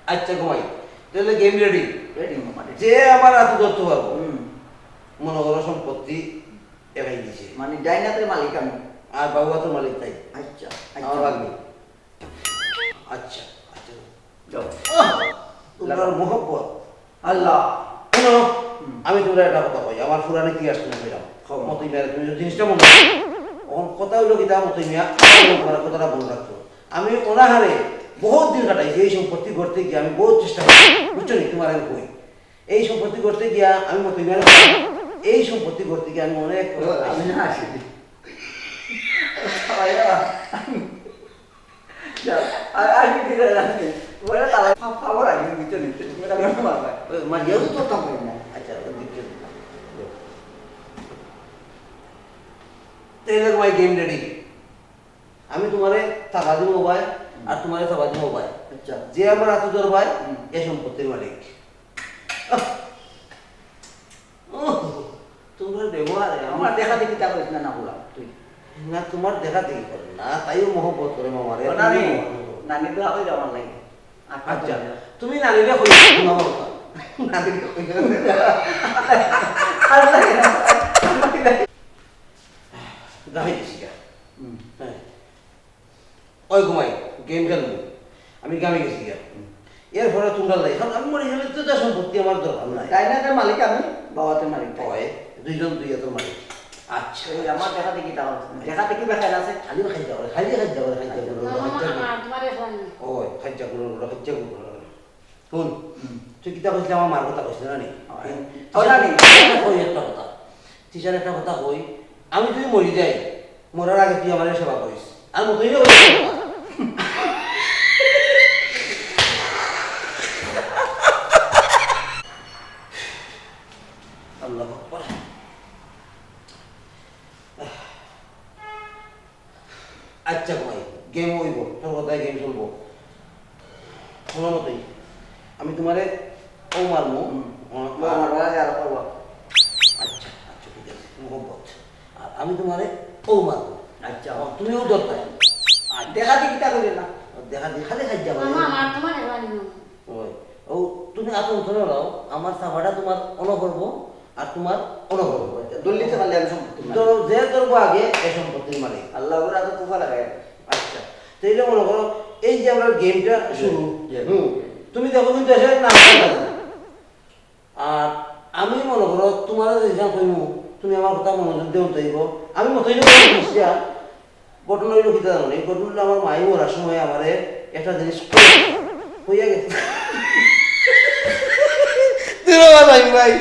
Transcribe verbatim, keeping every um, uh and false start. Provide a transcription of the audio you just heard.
আচ্ছা ঘুমাই, তাইলে গেম রেডি। রেডি মামা, রেডি। যে আমার আতো ধরতো পারবো, হুম। মনো করো সম্পত্তি একাই দিছে। মানে ডাইন আতর মালিক আমি। আর বাউ আতর মালিক তাই। আচ্ছা, আমার আচ্ছা। ভাগ্নি। আচ্ছা, আচ্ছা। যাও। আহ, তুমরার মহব্বত। আল্লাহ। হুনো, হুম। আমি তুমরারে একটা কথা কই, আমার পুরান ইতিহাস তুমারে কইরাম। কও। মতই মিয়ারে তুমি যদি জিনিসটা মনো রাখো। অখন কথা অইলো কিতা, মতই মিয়া, তুমার কথাটা মনো রাখতো। আমি অনাহারে বউত দিন কাটাইছি, এই সম্পত্তি গড়তে গিয়া আমি বউত চেষ্টা করছি, বুঝছো নি? তুমারে আমি কই, এই সম্পত্তি গড়তে গিয়া আমি মতই মিয়ারে, এই সম্পত্তি গড়তে গিয়া আমি অনেক কষ্ট পাইছি। আমি না আসি। যাও, আর, আর কি দিলে জানি? ওরা তারা খা-, খাবার আগে দিতে নিতে। ওরা আমার বাবা। ওই মারিয়াও তো তো হয় না। আচ্ছা, ওই দিকে। তাইলে ভাই গেম রেডি। আমি তুমারে থাবা দিমু ভাই, আর তুমারে থাবা দিমু ভাই। আচ্ছা। যে আমার আতো ধরবায়, হুম। এ সম্পত্তির মালিক। আহ! উহ, তুমরার ব্যবহারে আমার আমার দেখা দেখি তা করিস না, না বলা তুই। না, তুমার দেখা দেখি করে না, তাইও মহব্বত করে মামারে। ও, নানি, নানি তো আগে যাওয়ার লাগে। আচ্ছা, তুমি নানিরে কই, শোনা আমার কথা। নানিরে কই। আর লাগে না। দেখাই দিছি গা। হুম। হ্যাঁ। ওই ঘুমাই, গেম খেলবো। আমি গ্রামে গেছি গিয়া। হুম। এরপরে তুমরা লাই, কারণ আমি মরি গেলে তো যা সম্পত্তি আমার দরকার নাই। তাই না, তার মালিক আমি, বাউ আতর মালিক। ওই, দুইজন দুই আতর মালিক। আচ্ছা। এই আমার দেখা দেখি তাও আছে। দেখা দেখি বা খেলা আছে। খালি খাইজা করে, খালি খাইজা করে, খাইজা করে, মামা, খাইজা করে। আমার তোমার এখন। ওই, খাইজা করে, খাইজা করে। হুন, হুম। তুই কিতা কইছিলি আমার মার কথা কইছিলি না নি? ওই। হুন, ও না নি। কই একটা কথা। টিচার একটা কথা কই, আমি যদি মরি যাই, মরার আগে তুই আমার সেবা করিস। আর মতই রে কইস। আল্লাহু আকবার। আচ্ছা ভাই, গেম অইবো, তোর কথায় গেম চলবো। হুনো মতই, আমি তুমারে ও মারমু, হুম। ও, ও আর মারবা, আর করবা। আচ্ছা, আচ্ছা, ঠিক আছে, মহব্বত। আর আমি তুমারে ও মারমু। আচ্ছা। ও, তুমিও ধরতায়। আর দেখা দি কিতা করি না? দেখা দি খালি খাইজা করে। মামা, আমার তোমার এবার নিও। ওই, ও, তুমি আতো ধরে লও, আমার থাবাটা তুমার অনো করবো, আর তুমার অনো করবো। দলিল দিতে পারলে আমি সম্পত্তি মালিক। ধরো, যে ধরবো আগে, এ সম্পত্তির মালিক। আল্লাহ ওরা তো কুফা লাগায়। আচ্ছা, তাইলে মনো করো, এই যে আমরার গেমটা জি, শুরু, জি। হুম, তুমি দেখো কিন্তু এসে না, আর আমি মনো করো, তুমারে যে যা কইমু, তুমি আমার কথা মনোযোগ দিয়া হুনতায় অইবো। আমি মতই না বুঝছি আর। ঘটনা অইলো কিতা জানো নি? ঘটনা অইলো আমার মাই মরার সময় আমারে একটা জিনিস কইয়া গেছে। তুই বাবা ভাই, ভাই।